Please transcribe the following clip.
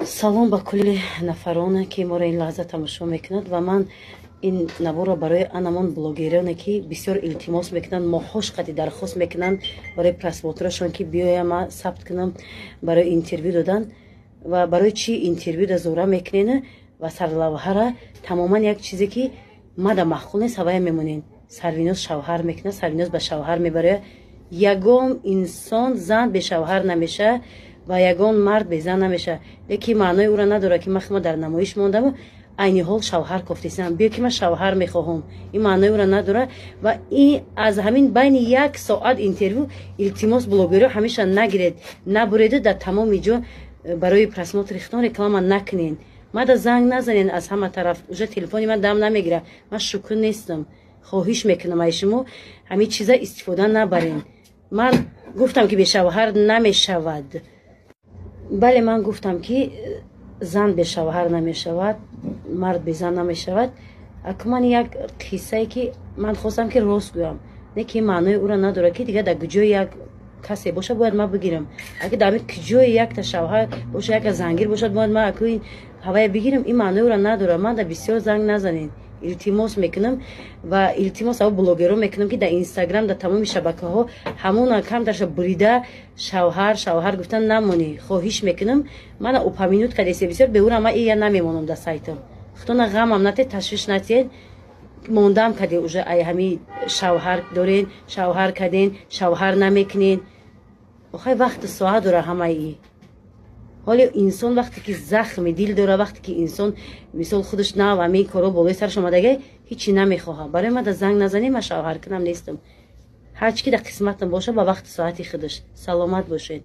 Салом ба кулли нафароне, ки моро ин лаҳза тамошо мекунад. Ва ман ин наворро барои анамон блогероне, ки бисёр илтимос мекунанд, моҳҳош қати дархост мекунанд барои просмотрашон, ки биёям, ма сабт кунам барои интервю додан. Ва барои чӣ интервю да зора мекунен ва сарлавҳара тамоман як чизе, ки мада маъқул нест, ҳавая мемонен? Сарвиноз шавҳар мекунад, Сарвиноз ба шавҳар мебарояд. Ягон инсон, зан бешавҳар намешавад ва ягон мард безан намешавад. Лекин маънои ӯро надорад, ки ман худма дар намоиш мондаму айни ҳол шавҳар кофтесам, биё, ки ман шавҳар мехоҳам. Ин маънои ӯро надорад. Ва ин аз ҳамин байни як соат интервю, илтимос, блогерҳо ҳамеша нагиред, набуреду дар тамоми ҷо барои просмотри худтон реклама накунед. Мада занг назанед аз ҳама тараф, уже телефони ман дам намегирад, ман шукр нестам. Хоҳиш мекунам ай шумо, ҳамин чиза истифода набарен. Ман гуфтам, ки бешавҳар намешавад. Бале, ман гуфтам, ки зан бешавҳар намешавад, мард безан намешавад. Аку ман як қиссае, ки ман хостам, ки рост гӯям, не ки маънои ӯро надорад, ки дигар дар куҷои як касе боша, бояд ман бигирам. Аги дар ҳамин куҷои якта шавҳар боша, яка зангир бошад, бояд ман аку ин ҳавая бигирам. Ин маънои ӯро надорад. Ман да бисёр занг назанед, илтимос мекунам. Ва илтимос ав блогерро мекунам, ки дар Инстаграм, дар тамоми шабакаҳо ҳамона камтарша бурида, шавҳар, шавҳар гуфтан намонӣ, хоҳиш мекунам. Мана упомянуть кардесе бисёр беура, ма ия намемонам дар сайтам. Худтона ғамам натед, ташвиш натиед. Мондам каде уже ай ҳами шавҳар дорен, шавҳар карден, шавҳар намекунен. Охай, вақту соат дора ҳамаи. Ҳоли инсон вақте ки захми дил дора, вақте ки инсон мисол худаш нав ҳамин корро болои сараш омадага, ҳичи намехоҳад. Барои ман да занг назанӣ, ман шавҳар кунам нестам. Ҳарчи ки дар қисматам боша, ба вақти соати худаш. Саломат бошед.